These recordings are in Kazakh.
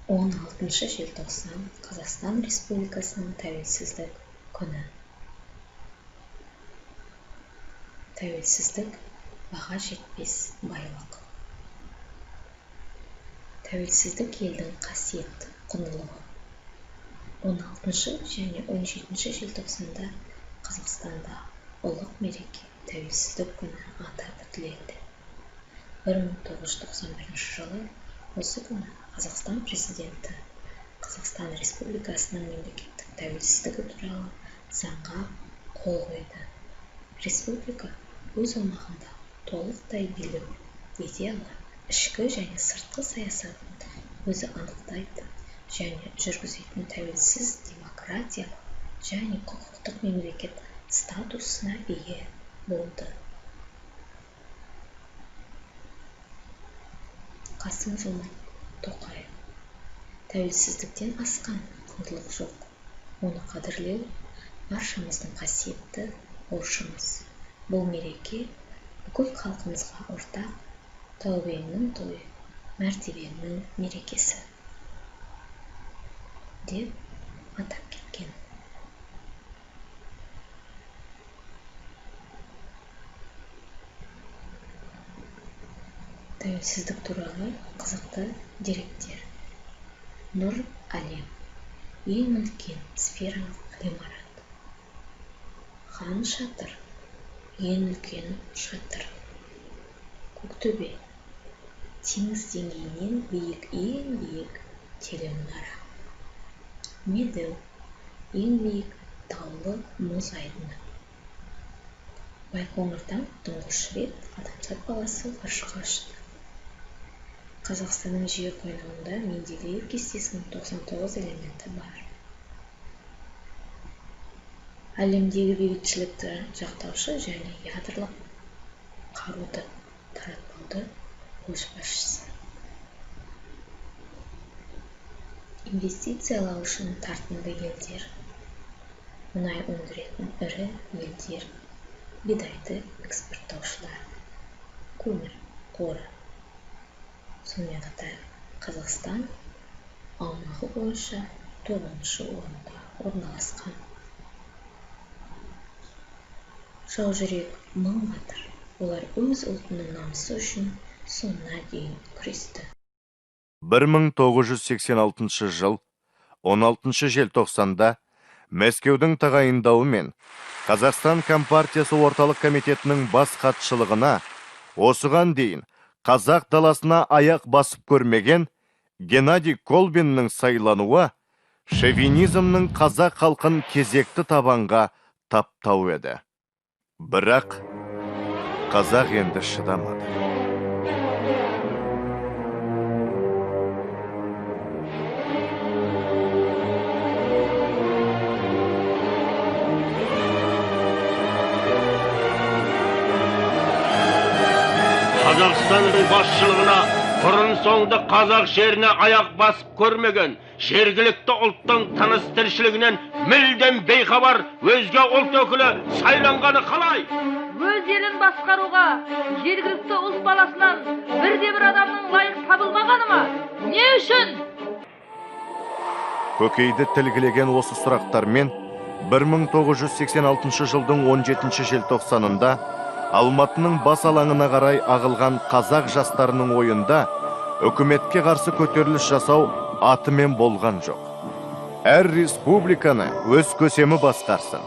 16 желтоқсан Қазақстан Республикасының тәуелсіздік күні. Тәуелсіздік баға жетпес байлық. Тәуелсіздік елдің қасиетті құндылығы. 16 және 17 желтоқсанда Қазақстанда ұлық мереке Тәуелсіздік күні атап өтіледі. 1991 жылы осы күні Қазақстан Президенті Қазақстан Республикасының мемлекеттік тәуелсіздігі туралы заңға қол қойды. Республика өз аумағында толықтай билік ете алатын, ішкі және сыртқы саясатын өзі анықтайтын және жүргізетін тәуелсіз демократиялық және құқықтық мемлекет статусына ие болды. Қасым-Жомарт Тоқаев: тәуелсіздіктен асқан құндылық жоқ. Оны қадірлеу баршамыздың қасиетті борышымыз. Бұл мереке бүкіл халқымызға ортақ тәубеңнің тойы, мәртебеңнің мерекесі, деп атап кеткен. Тәуелсіздік туралы қызықты деректер. Нұр әлем ең үлкен сфералық ғимарат. Хан шатыр ең үлкен шатыр. Көктөбе теңіз деңгейінен биік ең биік телемұнара. Медеу ең биік таулы мұз айдыны. Байқоңырдан тұңғыш рет адамзат баласы ғарышқа ұшты. Қазақстанның жер қойнауында Менделеев кестесінің 99 элементі бар. Әлемдегі бейбітшілікті жақтаушы және ядролық қаруды таратпауды көшбасшысы. Инвестициялау үшін тартымды елдер, мұнай өндіретін ірі елдер, бидайды экспорттаушылар, көмір қоры. Сонымен қатар Қазақстан аумағы бойынша 9-шы орында орналасқан. Жаужүрек мың батыр, олар өз ұлтының намысы үшін соңына дейін күресті. 1986 жыл 16 желтоқсанда Мәскеудің тағайындауымен Қазақстан Компартиясы Орталық Комитетінің бас хатшылығына осыған дейін қазақ даласына аяқ басып көрмеген Геннадий Колбиннің сайлануы шовинизмнің қазақ халқын кезекті табанға таптау еді. Бірақ қазақ енді шыдамады. Қазақстанның басшылығына бұрын соңды қазақ жеріне аяқ басып көрмеген, жергілікті ұлттың тыныс тіршілігінен мүлдем бейхабар өзге ұлт өкілі сайланғаны қалай? Өз елін басқаруға жергілікті ұлт баласынан бірде-бір адамның лайық табылмағаны ма? Не үшін? Көкейді тілгілеген осы сұрақтармен 1986 жылдың 17 желтоқсанында Алматының бас алаңына қарай ағылған қазақ жастарының ойында үкіметке қарсы көтеріліс жасау атымен болған жоқ. Әр республиканы өз көсемі басқарсын,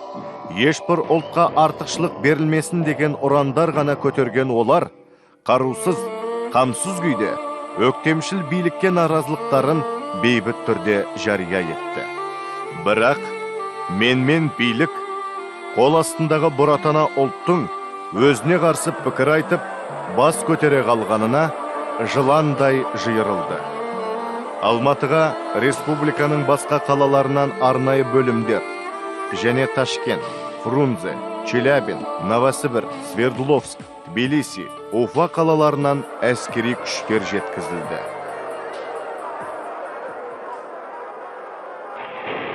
ешбір ұлтқа артықшылық берілмесін деген ұрандар ғана көтерген олар қарусыз, қамсыз күйде өктемшіл билікке наразылықтарын бейбіт түрде жария етті. Бірақ менмен билік қол астындағы бұратана ұлттың өзіне қарсы пікір айтып, бас көтере қалғанына жыландай жиырылды. Алматыға республиканың басқа қалаларынан арнайы бөлімдер және Ташкент, Фрунзе, Челябин, Новосібір, Свердловск, Тбилиси, Уфа қалаларынан әскери күштер жеткізілді.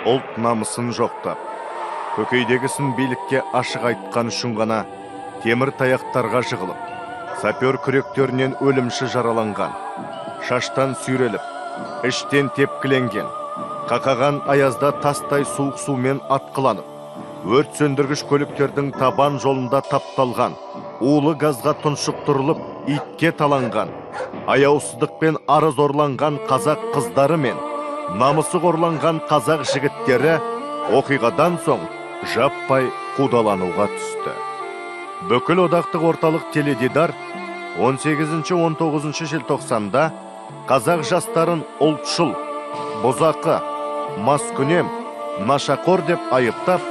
Ұлт намысын жоқтап, көкейдегісін билікке ашық айтқан үшін ғана темір таяқтарға жығылып, сапер күректерінен өлімші жараланған, шаштан сүйреліп, Іштен тепкіленген, қақаған аязда тастай суық сумен атқыланып, өрт сөндіргіш көліктердің табан жолында тапталған, улы газға тұншықтырылып, итке таланған, аяусыздықпен ары зорланған қазақ қыздары мен намысы қорланған қазақ жігіттері оқиғадан соң жаппай қудалануға түсті. Бүкіл одақтық орталық теледидар 18-19 желтоқсанда қазақ жастарын ұлтшыл, бұзақы, маскүнем, нашақор деп айыптап,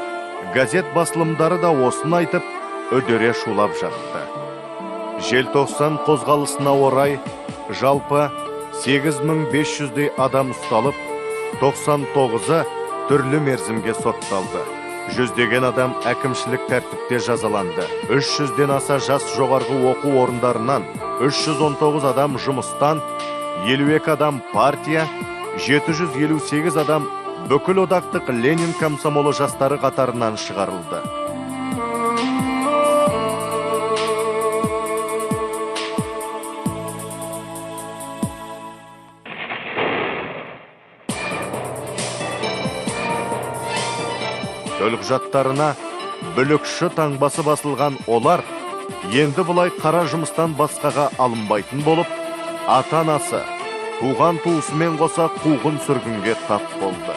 газет басылымдары да осыны айтып, үдере шулап жатты. Желтоқсан қозғалысына орай жалпы 8500-дей адам ұсталып, 99-ы түрлі мерзімге сотталды. Жүздеген адам әкімшілік тәртіпте жазаланды. 300-ден аса жас жоғарғы оқу орындарынан, 319 адам жұмыстан, 52 адам партия, 758 адам бүкіл одақтық Ленин комсомолы жастары қатарынан шығарылды. Төлқұжаттарына бүлікші таңбасы басылған олар енді бұлай қара жұмыстан басқаға алынбайтын болып, ата-анасы, туған туысымен қоса қуғын сүргінге тап болды.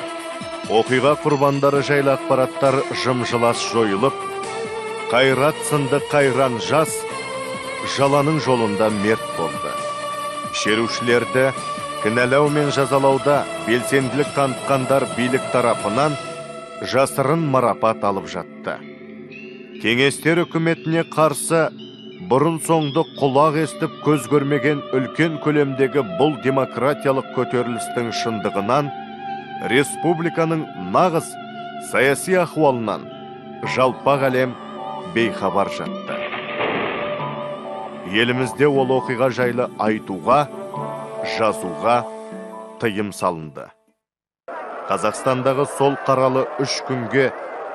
Оқиға құрбандары жайлы ақпараттар жым-жылас жойылып, Қайрат сынды қайран жас жаланың жолында мерт болды. Шерушілерді кінәлау мен жазалауда белсенділік танытқандар билік тарапынан жасырын марапат алып жатты. Кеңестер үкіметіне қарсы бұрын соңды құлақ естіп көз көрмеген үлкен көлемдегі бұл демократиялық көтерілістің шындығынан, республиканың нағыз саяси ахуалынан жалпақ әлем бейхабар жатты. Елімізде ол оқиға жайлы айтуға, жазуға тыйым салынды. Қазақстандағы сол қаралы 3 күнге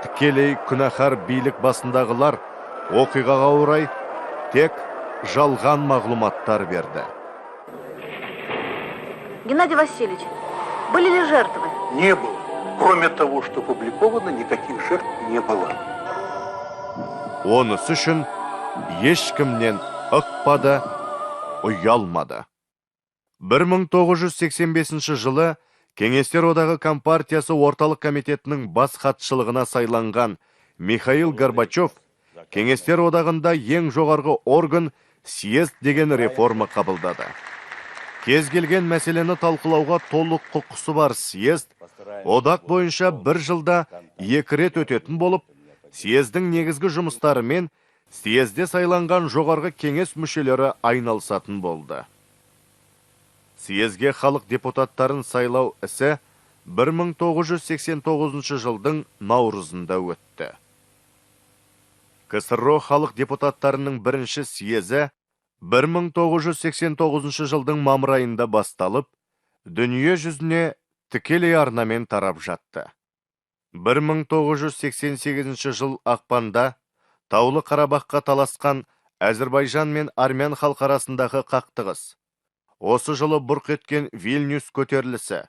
тікелей күнәһар билік басындағылар оқиғаға орай тек жалған мағлұматтар берді. Геннадий Васильевич, были ли жертвы? Не было. Кроме того, что опубликовано, никаких жертв не было. Онысы үшін ешкімнен ықпады, ұялмады. 1985 жылы Кеңестер Одағы Компартиясы Орталық Комитетінің бас хатшылығына сайланған Михаил Горбачев Кеңестер Одағында ең жоғарғы орган съезд деген реформа қабылдады. Кез келген мәселені талқылауға толық құқысы бар съезд одақ бойынша бір жылда 2 рет өтетін болып, съездің негізгі жұмыстарымен съезде сайланған жоғарғы кеңес мүшелері айналысатын болды. Съезге халық депутаттарын сайлау ісі 1989 жылдың наурызында өтті. КСРО халық депутаттарының бірінші съезі 1989 жылдың мамыр айында басталып, дүние жүзіне тікелей арнамен тарап жатты. 1988 жыл ақпанда Таулы Қарабаққа таласқан Әзірбайжан мен армян халқы арасындағы қақтығыс, осы жылы бұрқ еткен Вильнюс көтерілісі,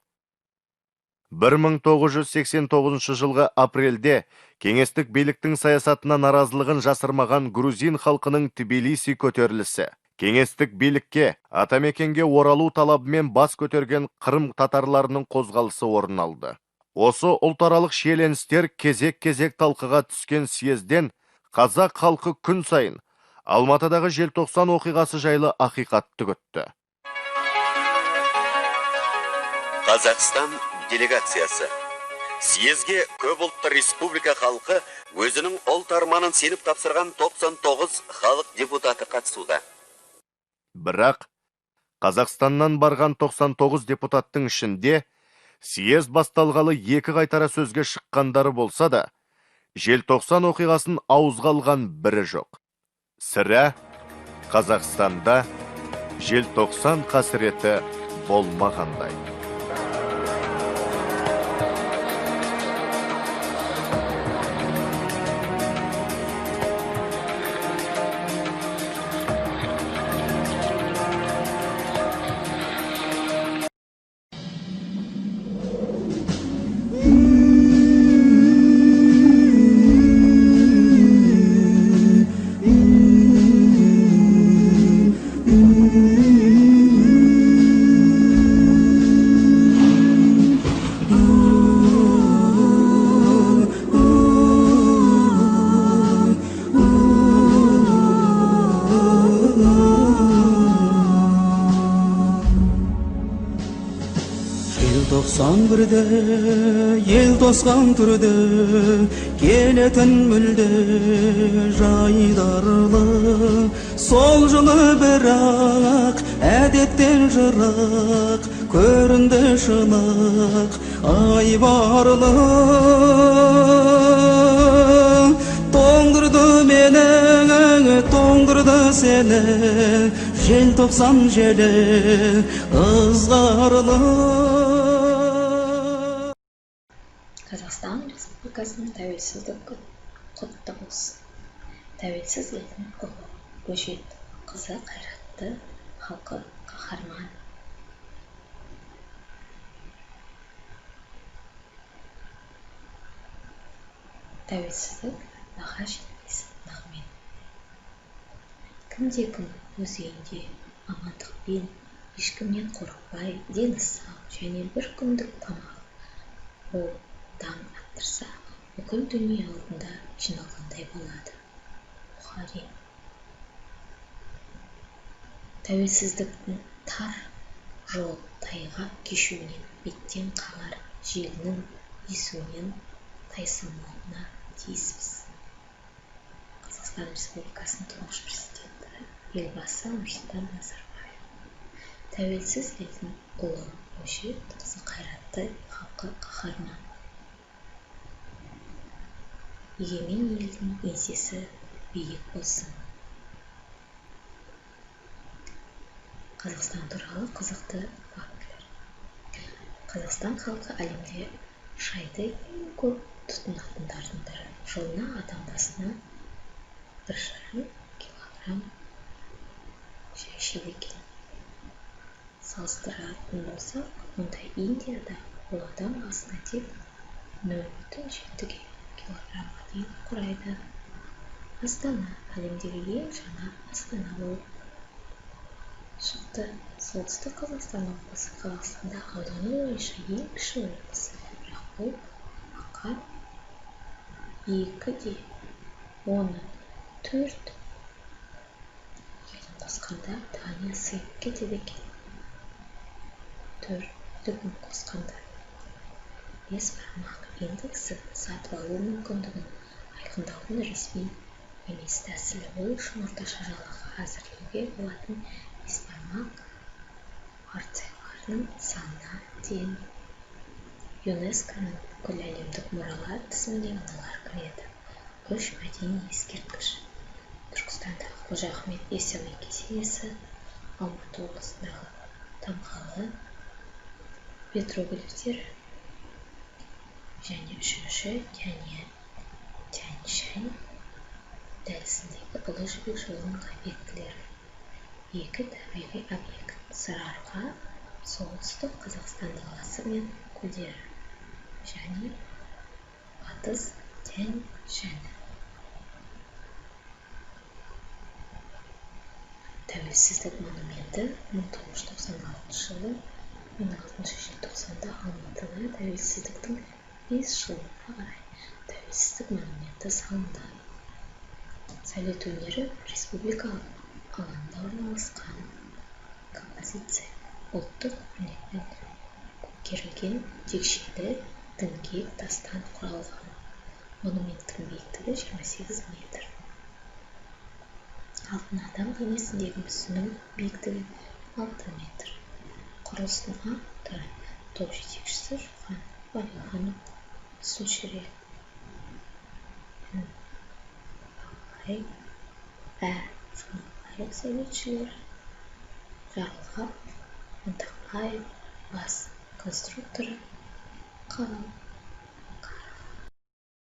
1989 жылғы апрельде кеңестік биліктің саясатына наразылығын жасырмаған грузин халқының Тбилиси көтерілісі, кеңестік билікке, атамекенге оралу талабымен бас көтерген Қырым татарларының қозғалысы орын алды. Осы ұлтаралық шиеленістер кезек-кезек талқыға түскен съезден қазақ халқы күн сайын Алматыдағы желтоқсан оқиғасы жайлы ақиқатты күтті. Қазақстан делегациясы. Съезге көп ұлтты республика халқы өзінің ұлт арманын сеніп тапсырған 99 халық депутаты қатысуда. Бірақ Қазақстаннан барған 99 депутаттың ішінде съезд басталғалы 2 қайтара сөзге шыққандары болса да, желтоқсан оқиғасын ауызға алған бірі жоқ. Сірә, Қазақстанда желтоқсан қасіреті болмағандай. Желтоқсан бірде ел тосқан түрде келетін мүлде жайдарлы. Сол жылы бірақ әдеттен жырақ көрінді шынық айбарлы. Тоңдырды мені, тоңдырды сені, желтоқсан желі ызғарлы. Қазақстан Республикасының тәуелсіздік құтты болсын. Тәуелсіз елдің ұлы, өжет, қызы қайратты, халқы қаһарман. Тәуелсіздік баға жетпес нығмет. Кімде-кім өз үйінде амандықпен, ешкімнен қорықпай, дені сау және бір күндік тамағы болып таң аттырса, бүкіл дүние алдында жиналғандай болады. Бұхари. Тәуелсіздіктің тар жол тайғақ кешуінен, беттен қағар желінің есуінен тайсалмауына тиіспіз. Қазақстан Республикасының тұңғыш президенті Елбасы Нұрсұлтан Назарбаев. Тәуелсіз елдің ұлы, өжет, қызы қайратты, халқы қаһарман. Егемен елдің еңсесі биік болсын. Қазақстан туралы қызықты фактілер. Қазақстан халқы әлемде шайды ең көп тұтынатындардың бірі. Жылына адам басына 1,5 килограмм шай ішеді екен. Салыстыратын болсақ, онда Индияда ол адам басына тек 0,7 килограммға дейін құрайды. Астана әлемдегі ең жаңа астана болып шықты. Солтүстік Қазақстан облысы Қазақстанда ауданы бойынша ең кіші облыс, бірақ бұл аймаққа 2,4 елін қосқанда Дания сыйып кетеді екен. 4-лігін қосқанда. Бес бармақ индексі сатып алу мүмкіндігін айқындаудың ресми емес тәсілі. Ол үшін орташа жалақы әзірлеуге болатын бесбармақ порцияларының санына тең. ЮНЕСКО-ның бүкіл әлемдік мұралар тізіміне мыналар кіреді: 3 мәдени ескерткіш: Түркістандағы Қожа Ахмет Яссауи кесенесі, Алматы облысындағы Тамғалы петроглифтері және 3-ші Тянь-Шань дәлізіндегі Ұлы Жібек жолының объектілері. 2 табиғи объект: Сарыарқа, Солтүстік Қазақстан даласы мен көлдері және Батыс Тянь-Шані. Тәуелсіздік монументі 1996 жылы 16 желтоқсанда Алматыда тәуелсіздіктің 5 жылдығына қарай Тәуелсіздік монументі салынды. Сәулет өнері республикалық алаңда орналасқан. Композиция ұлттық өрнекпен көмкерілген текшелі діңгек тастан құралған. Монументтің биіктігі 28 метр. Алтын адам денесіндегі мүсіннің биіктігі 6 метр. Құрылыстың авторы топ жетекшісі Шоқан Уәлиханов, мүсіншілер Н. Бақаев, Ә. Жұмабаев, сәулетшілер Жарылғап Ынтықбаев, бас конструкторы Қ.